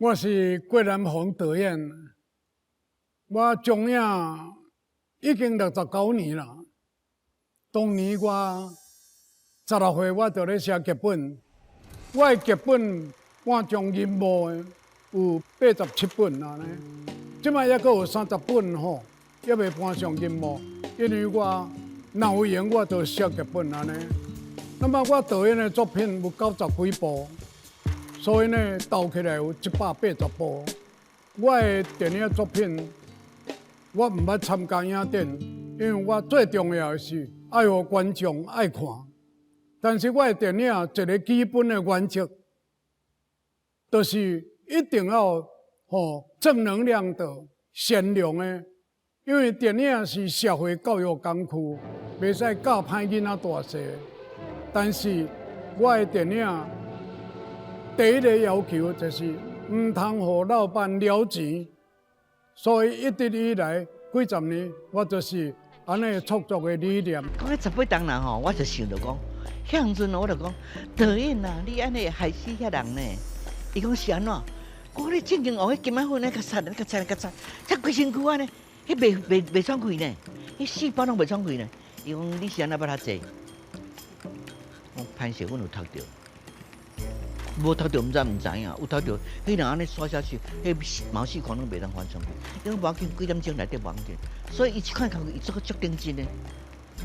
我是郭南宏導演，我從影已經69年啦。當年我16歲，我就咧寫劇本，我的劇本搬上銀幕的有87本啊呢，這擺猶閣有30本吼，猶未搬上銀幕，因為我若有閒我就寫劇本按呢。那麼我導演的作品有90幾部。所以呢，鬥起來有180部。我的電影作品，我毋捌參加影展，因為我最重要的是愛予觀眾愛看。但是我的電影一個基本的原則，就是一定要予正能量的、善良的，因為電影是社會教育工具，袂使教歹囡仔大細。但是我的電影，第一個要求就是毋通予老闆撩錢，所以一直以來幾十年，我就是按呢創作的理念。講起18冬人吼，我就想著講，彼陣我就講導演啊，你按呢害死遐人呢？伊講是按怎？我講你正經學彼金仔粉咧，較擦，較擦，較擦，擦規身軀按呢，彼袂喘氣呢，彼細胞攏袂喘氣呢。伊講你是按怎捌較濟？我歹勢，阮有讀著。無讀著毋知毋知影，有讀著，彼人按呢刷下去，彼毛細孔攏袂當翻上去。伊講無要緊，幾點鐘內底無要緊。所以伊這款工課，伊做閣足認真的，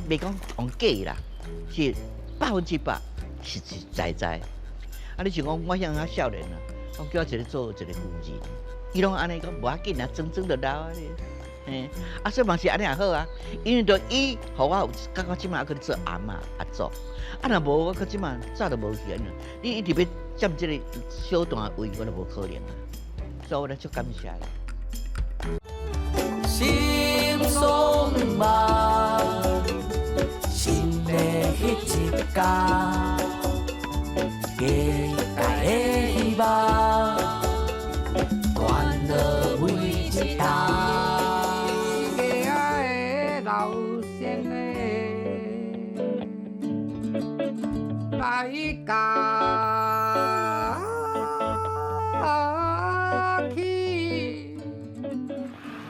袂講講假啦，是100%實實在在。啊，你像講我遐較少年啊，我叫我一個做一個軍人，伊攏按呢講無要緊啊，裝裝就老啊。嘿，啊，所以嘛是按呢也好啊，因為著伊予我有感覺這擺猶閣做阿嬤阿祖，啊若無我閣這擺早就無去啊。你一直欲佔這個小段位，我就無可能啊。所以我咧足感謝啦。心爽夢，新的彼一天，期待的希望，歡樂每一天。老先的來到。